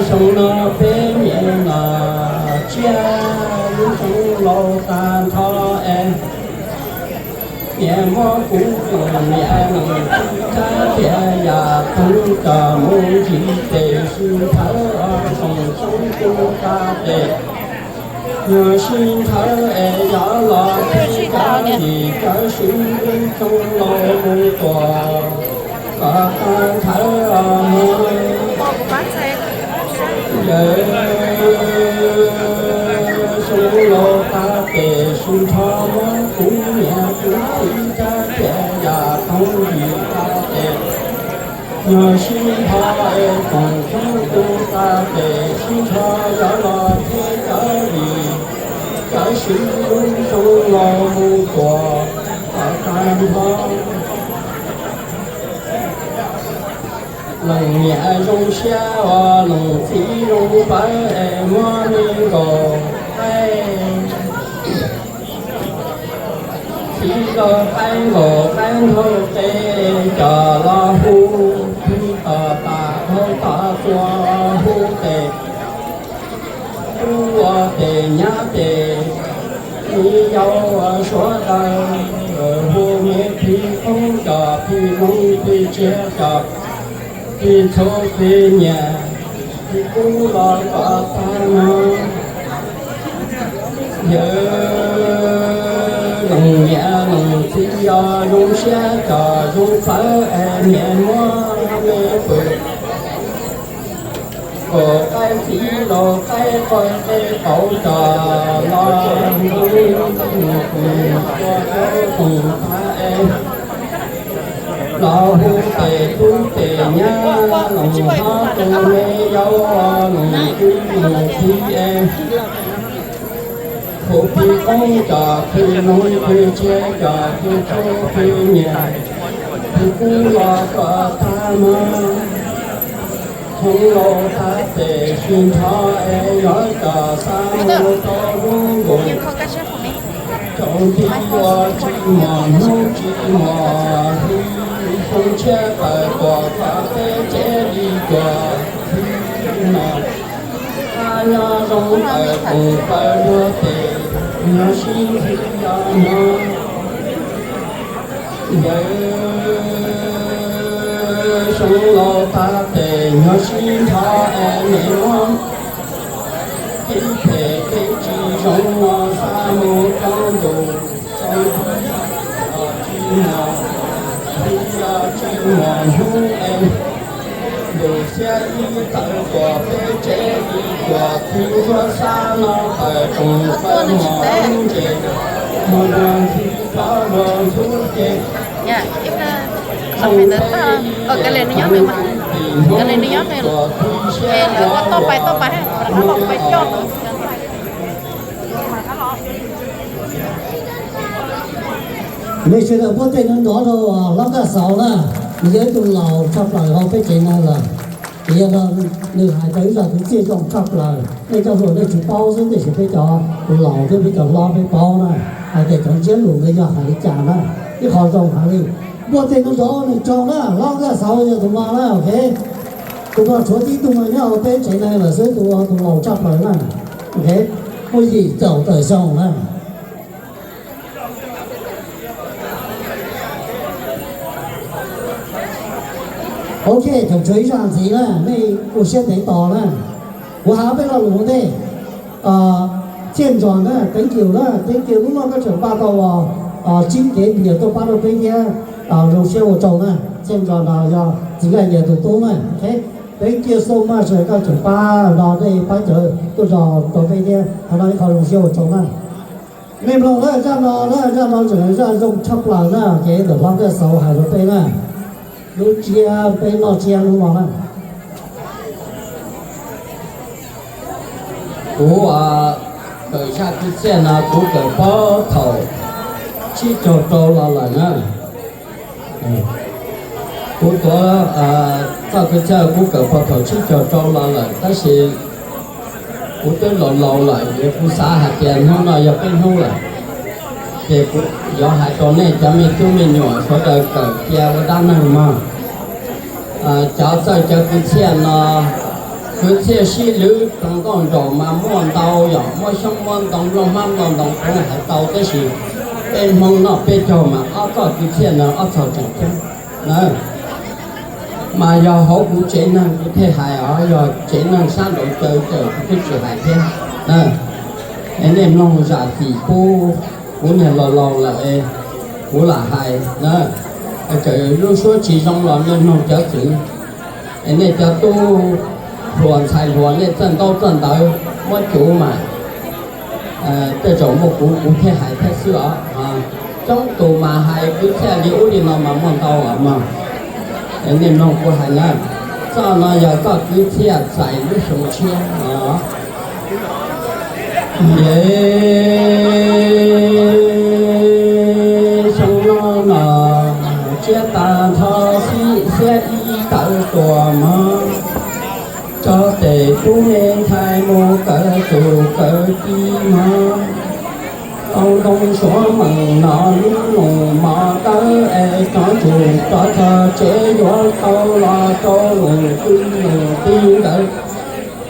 Xyoo no peb niam los tsiab lub xyoo laus tag nrho es, niam muab kuv tus niam leej txiv rab riam yam thooj coj mus ntsis tes sib nthawv os, xyoo xyoo tu tag tes, yog sib nthawv es yog los tib cov tim cov sib lub xyoo laus mus tuaj kom tag nthawv os mog. Yawm, xyoo laus tag tes sib nrho muab kuv niam kuv txiv rab riam yam thooj ntsis tag tes, yog sib nrho es koom xyoo tu tag tes sib nrho yog los thiab cov tim cov sib lub xyoo laus mus tuaj kom tag nrho. Leej niam zoo siab ua leej txiv zoo pawv es muab me nkaus qaib, txiv los qaib nkaus qaib nthauj qe coj los hu, hu tom tas dhau tom txua hu tes, hu ua tes nyab tes, me yau ua suav daws, hu me phim qoob coj phim noog phim tsiaj coj, phim txhua phim nyiam, phim kub los kom tag mog. Yawm, leej niam leej txiv yog zoo siab coj zoo pawv es niam muab me pw, kom qaib txiv los qaib qoj qe qaub coj los hu, hu ua qaib koom tag es los hu tes tub tes nyab los hlob tus me yau los kwv los tij es, hu phim qoob coj phim noog phim tsiaj coj phim txhua phim nyiam, phim kub los kom tag mog. Xyoo laus tag tes sib nrho es yog coj xa mus rau lub nkuaj, rau nti ua tsis mos hnub tsis mos hli, xyoo tshiab tawm tuaj txog peb tsev li cuag hli no. Qab nyob zoo tawm koom tawm luag tes, nyob sib ntsib yog no. Yawm, xyoo laus tag tes nyob sib nrho es me muab tib phem kev tsis zoo no xa mus rau ntuj, tsis mos hli, tsis mos hnub es ntuj xiab ib tawm tuaj peb tsev li cuag txiv ntsuab xab no tawm koom tawm mos ntses, mos nrog ntxhi rov luag ntxhub ces, zoo peb ib yam hnub tim hnub tuaj tib siab ua luag no os. Nej sawv daws npuaj tej no nrov rau hlob Nkaj Xauv na, nws yog ib tug laus tshaj plaws hauv peb tsev neeg lawm. Yog no nws hais tau ib zaj kwv txhiaj zoo tshaj plaws, nej cov hluas nej tsis paub xwb, tiam sis peb cov laus thiab peb cov hlob peb paub na, hais tias cov ntsiab lus ntawd yog hais li cas na. Ib qho zoo heev li. Npuaj tej no nrov nws tsaug na, hlob Nkaj Xauv yog tus no na, ok. Tus no tshuav tib tug no nyob hauv peb tsev neeg lawm xwb, tus tus laus tshaj plaws na. Ok, muaj yim caum tawm xyoo na. Ok, tseem tshuav ib zaj ntxiv na, nej ua siab ntev tos na. Kuv hais peb lo lus ua ntej. Txiaj Nrog na, thank you na, thank you, hnub no koj tseem npaj tau tsib kev npias tuaj pab rau peb thiab, zoo siab ua tsaug na. Txiaj Nrog no yog txiv Nkaj Nyias tus tub na. Ok, thank you so much, koj tseem pab no, nej pab cawv tuaj zog rau peb thiab, qhov no ib qho zoo siab ua tsaug na. Nej mloog na, zaj no na, zaj no tseem zaj zoo tshaj plaws na, kev ntawm hlob Nkaj Xauv hais rau peb na. Lub tsiab peb noj tsiab hnub no na. Kuv kawm zaj kwv txhiaj no kuv kawm puag thaum tsib caug rau los lawm na. Kuv tuav txoj kwv txhiaj kuv kawm puag thaum tsib caug rau los lawm, tab sis kuv twb laus laus lawm es kuv xav hais tias hnub no yog peb hnub lawm, ces kuv yuav hais rau nej cov me tub me nyuam sawv daws kawm cia ua dab neeg mog. Cov txawj cov kwv txhiaj no, kwv txhiaj sib lwv rau nkauj nraug mas muaj ntau, yog muab xyoob muab ntoo nplooj hmab nplooj ntoo kuv hais tau, tab sis peb Hmoob noj peb caug mas ob txoj kwv txhiaj no ob txoj tseem ceeb na. Mas yog hauv kuv tsev neeg kuv thiaj hais os, yog tsev neeg sab nraud caw ces kuv twb tsis hais thiab. Nej mloog zam txim pub kuv niag laus laus lawm, kuv lam hais na. Txawm lub suab tsis zoo los nej mloog cov txwv, es nej cov tub hluas ntxhais hluas nej txawj ntaub txawj ntawv muab cuv mas tej zaum muaj kuv kuv thiaj hais thiab xwb os. Coob tus mas hais kwv txhiaj li ub li no mas muaj ntau os mog. Nej mloog kuv hais na, txoj no yog txoj kwv txhiaj txais lub xyoo tshiab no. Xyoo no no tsiab tag nrho xib xiab ib tawm tuaj mog, tso tes tub me ntxhais mus kawm tus kawm ci mog. Tau ntoo suav meem no lub loos mov tawb es cov ntsug rov txog tsev yuav tau los rau loos kwj loos tij ntawd.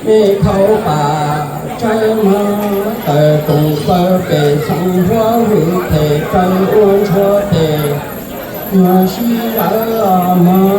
Nej khauv pam tsawb mog, tawm roos paws pem xeev huab hwm them raws ua ntshua tes, nyuag sib lawv los mog.